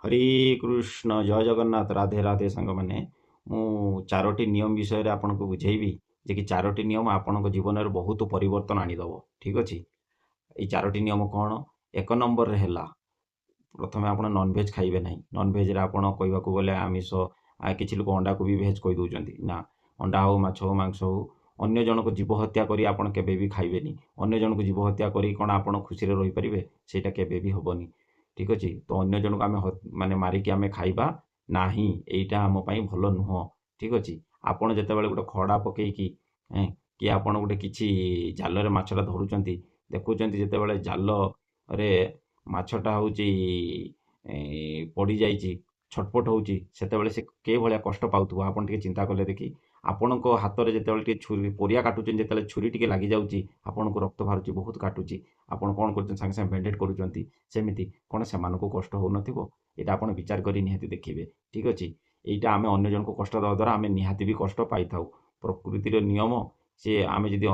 ହରେ କୃଷ୍ଣ, ଜୟ ଜଗନ୍ନାଥ, ରାଧେ ରାଧେ। ସାଙ୍ଗମାନେ, ମୁଁ ଚାରୋଟି ନିୟମ ବିଷୟରେ ଆପଣଙ୍କୁ ବୁଝେଇବି ଯେ କି ଚାରୋଟି ନିୟମ ଆପଣଙ୍କ ଜୀବନରେ ବହୁତ ପରିବର୍ତ୍ତନ ଆଣିଦେବ। ଠିକ୍ ଅଛି, ଏଇ ଚାରୋଟି ନିୟମ କ'ଣ? ଏକ ନମ୍ବରରେ ହେଲା, ପ୍ରଥମେ ଆପଣ ନନଭେଜ୍ ଖାଇବେ ନାହିଁ। ନନଭେଜ୍ରେ ଆପଣ କହିବାକୁ ଗଲେ ଆମିଷ, କିଛି ଲୋକ ଅଣ୍ଡାକୁ ବି ଭେଜ୍ କହିଦେଉଛନ୍ତି ନା। ଅଣ୍ଡା ହଉ, ମାଛ ହଉ, ମାଂସ ହଉ, ଅନ୍ୟ ଜଣକୁ ଜୀବ ହତ୍ୟା କରି ଆପଣ କେବେ ବି ଖାଇବେନି। ଅନ୍ୟ ଜଣକୁ ଜୀବ ହତ୍ୟା କରି କ'ଣ ଆପଣ ଖୁସିରେ ରହିପାରିବେ? ସେଇଟା କେବେ ବି ହେବନି। ଠିକ୍ ଅଛି, ତ ଅନ୍ୟ ଜଣକୁ ଆମେ ମାନେ ମାରିକି ଆମେ ଖାଇବା ନାହିଁ, ଏଇଟା ଆମ ପାଇଁ ଭଲ ନୁହଁ। ଠିକ୍ ଅଛି, ଆପଣ ଯେତେବେଳେ ଗୋଟେ ଖଡ଼ା ପକେଇକି କି ଆପଣ ଗୋଟେ କିଛି ଜାଲରେ ମାଛଟା ଧରୁଛନ୍ତି, ଦେଖୁଛନ୍ତି ଯେତେବେଳେ ଜାଲରେ ମାଛଟା ହେଉଛି ପଡ଼ିଯାଇଛି, ଛଟପଟ ହେଉଛି, ସେତେବେଳେ ସେ କେଉଁ ଭଳିଆ କଷ୍ଟ ପାଉଥିବ ଆପଣ ଟିକେ ଚିନ୍ତା କଲେ ଦେଖି। ଆପଣଙ୍କ ହାତରେ ଯେତେବେଳେ ଟିକେ ଛୁରୀ, ପରିବା କାଟୁଛନ୍ତି, ଯେତେବେଳେ ଛୁରୀ ଟିକେ ଲାଗିଯାଉଛି, ଆପଣଙ୍କୁ ରକ୍ତ ବାହାରୁଛି, ବହୁତ କାଟୁଛି, ଆପଣ କ'ଣ କରୁଛନ୍ତି? ସାଙ୍ଗେ ସାଙ୍ଗେ ବ୍ୟାଣ୍ଡେଡ଼ କରୁଛନ୍ତି। ସେମିତି କ'ଣ ସେମାନଙ୍କୁ କଷ୍ଟ ହେଉନଥିବ? ଏଇଟା ଆପଣ ବିଚାର କରି ନିହାତି ଦେଖିବେ। ଠିକ୍ ଅଛି, ଏଇଟା ଆମେ ଅନ୍ୟ ଜଣଙ୍କୁ କଷ୍ଟ ଦେବା ଦ୍ୱାରା ଆମେ ନିହାତି ବି କଷ୍ଟ ପାଇଥାଉ। ପ୍ରକୃତିର ନିୟମ ସେ, ଆମେ ଯଦି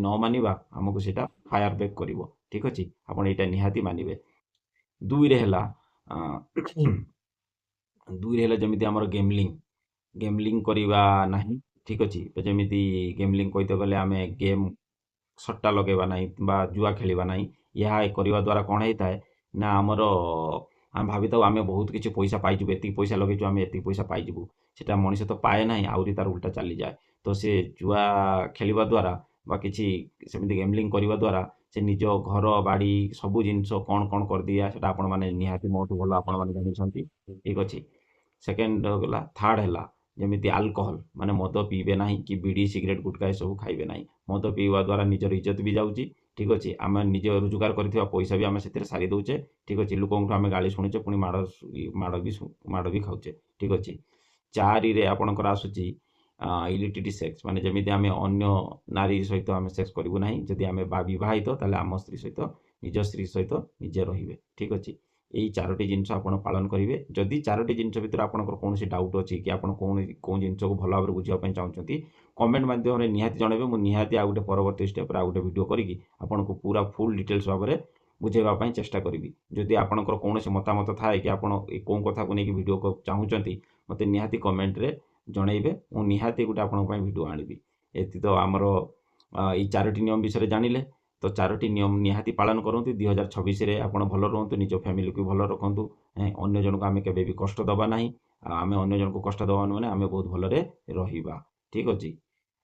ନ ମାନିବା, ଆମକୁ ସେଇଟା ଫାୟାର ବ୍ୟାକ୍ କରିବ। ଠିକ୍ ଅଛି, ଆପଣ ଏଇଟା ନିହାତି ମାନିବେ। ଦୁଇରେ ହେଲା ଯେମିତି ଆମର ଗେମ୍ଲିଂ କରିବା ନାହିଁ। ଠିକ୍ ଅଛି, ଯେମିତି ଗେମ୍ଲିଂ କହିତେ ଗଲେ ଆମେ ଗେମ୍ ସଟ୍ଟା ଲଗାଇବା ନାହିଁ ବା ଜୁଆ ଖେଳିବା ନାହିଁ। ଏହା କରିବା ଦ୍ୱାରା କ'ଣ ହେଇଥାଏ ନା, ଆମର ଆମେ ଭାବିଥାଉ ଆମେ ବହୁତ କିଛି ପଇସା ପାଇଯିବୁ, ଏତିକି ପଇସା ଲଗେଇଛୁ, ଆମେ ଏତିକି ପଇସା ପାଇଯିବୁ। ସେଟା ମଣିଷ ତ ପାଏ ନାହିଁ, ଆହୁରି ତାର ଉଲ୍ଟା ଚାଲିଯାଏ। ତ ସେ ଜୁଆ ଖେଳିବା ଦ୍ୱାରା ବା କିଛି ସେମିତି ଗେମ୍ଲିଂ କରିବା ଦ୍ୱାରା ସେ ନିଜ ଘର ବାଡ଼ି ସବୁ ଜିନିଷ କ'ଣ କ'ଣ କରିଦିଏ, ସେଟା ଆପଣମାନେ ନିହାତି ମୋଠୁ ଭଲ ଆପଣମାନେ ଜାଣିଛନ୍ତି। ଠିକ୍ ଅଛି, ସେକେଣ୍ଡ ଗଲା। ଥାର୍ଡ଼ ହେଲା ଯେମିତି ଆଲକୋହଲ, ମାନେ ମଦ ପିଇବେ ନାହିଁ କି ବିଡ଼ି, ସିଗାରେଟ୍, ଗୁଟକା ଏସବୁ ଖାଇବେ ନାହିଁ। ମଦ ପିଇବା ଦ୍ୱାରା ନିଜର ଇଜ୍ଜତ ବି ଯାଉଛି। ଠିକ୍ ଅଛି, ଆମେ ନିଜ ରୋଜଗାର କରିଥିବା ପଇସା ବି ଆମେ ସେଥିରେ ସାରି ଦେଉଛେ। ଠିକ୍ ଅଛି, ଲୋକଙ୍କଠୁ ଆମେ ଗାଳି ଶୁଣୁଛେ, ପୁଣି ମାଡ଼ ବି ଖାଉଛେ। ଠିକ୍ ଅଛି, ଚାରିରେ ଆପଣଙ୍କର ଆସୁଛି ଇଲିସିଟ୍ ସେକ୍ସ, ମାନେ ଯେମିତି ଆମେ ଅନ୍ୟ ନାରୀ ସହିତ ଆମେ ସେକ୍ସ କରିବୁ ନାହିଁ। ଯଦି ଆମେ ବା ବିବାହିତ, ତାହେଲେ ଆମ ସ୍ତ୍ରୀ ସହିତ, ନିଜ ସ୍ତ୍ରୀ ସହିତ ନିଜେ ରହିବେ। ଠିକ୍ ଅଛି, ଏଇ ଚାରୋଟି ଜିନିଷ ଆପଣ ପାଳନ କରିବେ। ଯଦି ଚାରୋଟି ଜିନିଷ ଭିତରେ ଆପଣଙ୍କର କୌଣସି ଡାଉଟ୍ ଅଛି କି ଆପଣ କେଉଁ ଜିନିଷକୁ ଭଲ ଭାବରେ ବୁଝିବା ପାଇଁ ଚାହୁଁଛନ୍ତି, କମେଣ୍ଟ ମାଧ୍ୟମରେ ନିହାତି ଜଣାଇବେ। ମୁଁ ନିହାତି ଆଉ ଗୋଟେ ପରବର୍ତ୍ତୀ ଷ୍ଟେପ୍ରେ ଆଉ ଗୋଟେ ଭିଡ଼ିଓ କରିକି ଆପଣଙ୍କୁ ପୁରା ଫୁଲ୍ ଡିଟେଲ୍ସ ଭାବରେ ବୁଝାଇବା ପାଇଁ ଚେଷ୍ଟା କରିବି। ଯଦି ଆପଣଙ୍କର କୌଣସି ମତାମତ ଥାଏ କି ଆପଣ କେଉଁ କଥାକୁ ନେଇକି ଭିଡ଼ିଓ ଚାହୁଁଛନ୍ତି, ମୋତେ ନିହାତି କମେଣ୍ଟରେ ଜଣାଇବେ। ମୁଁ ନିହାତି ଗୋଟେ ଆପଣଙ୍କ ପାଇଁ ଭିଡ଼ିଓ ଆଣିବି। ଏତି ତ ଆମର ଏଇ ଚାରୋଟି ନିୟମ ବିଷୟରେ ଜାଣିଲେ, ତ ଚାରୋଟି ନିୟମ ନିହାତି ପାଳନ କରନ୍ତୁ। 2026ରେ ଆପଣ ଭଲ ରୁହନ୍ତୁ, ନିଜ ଫ୍ୟାମିଲିକୁ ଭଲ ରଖନ୍ତୁ। ଅନ୍ୟ ଜଣକୁ ଆମେ କେବେ ବି କଷ୍ଟ ଦେବା ନାହିଁ। ଆଉ ଆମେ ଅନ୍ୟ ଜଣକୁ କଷ୍ଟ ଦେବା ମାନେ ଆମେ ବହୁତ ଭଲରେ ରହିବା। ଠିକ୍ ଅଛି,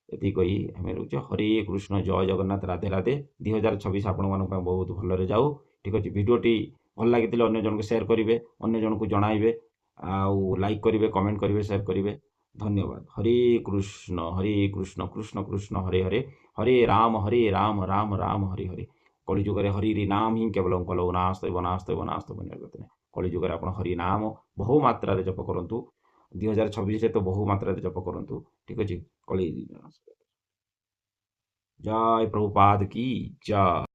ଏତିକି କହି ଆମେ ରହୁଛେ। ହରେ କୃଷ୍ଣ, ଜୟ ଜଗନ୍ନାଥ, ରାଧେ ରାଧେ। 2026 ଆପଣମାନଙ୍କ ପାଇଁ ବହୁତ ଭଲରେ ଯାଉ। ଠିକ୍ ଅଛି, ଭିଡ଼ିଓଟି ଭଲ ଲାଗିଥିଲେ ଅନ୍ୟ ଜଣକୁ ସେୟାର କରିବେ, ଅନ୍ୟ ଜଣକୁ ଜଣାଇବେ ଆଉ ଲାଇକ୍ କରିବେ, କମେଣ୍ଟ କରିବେ, ସେୟାର କରିବେ। ଧନ୍ୟବାଦ। ହରେ କୃଷ୍ଣ ହରେ କୃଷ୍ଣ କୃଷ୍ଣ କୃଷ୍ଣ ହରେ ହରେ, ହରେ ରାମ ହରେ ରାମ ରାମ ରାମ ହରେ ହରେ। କଳିଯୁଗରେ ହରି ନାମ ହିଁ କେବଳ କଲୌ ନାସ୍ତୈବ ନାସ୍ତୈବ ନାସ୍ତୈବ ନିର୍ଗତନେ। କଳିଯୁଗରେ ଆପଣ ହରି ନାମ ବହୁ ମାତ୍ରାରେ ଜପ କରନ୍ତୁ। 2026ରେ ତ ବହୁ ମାତ୍ରାରେ ଜପ କରନ୍ତୁ। ଠିକ୍ ଅଛି, କଳି ଜୟ ପ୍ରଭୁପାଦ କି ଜୟ।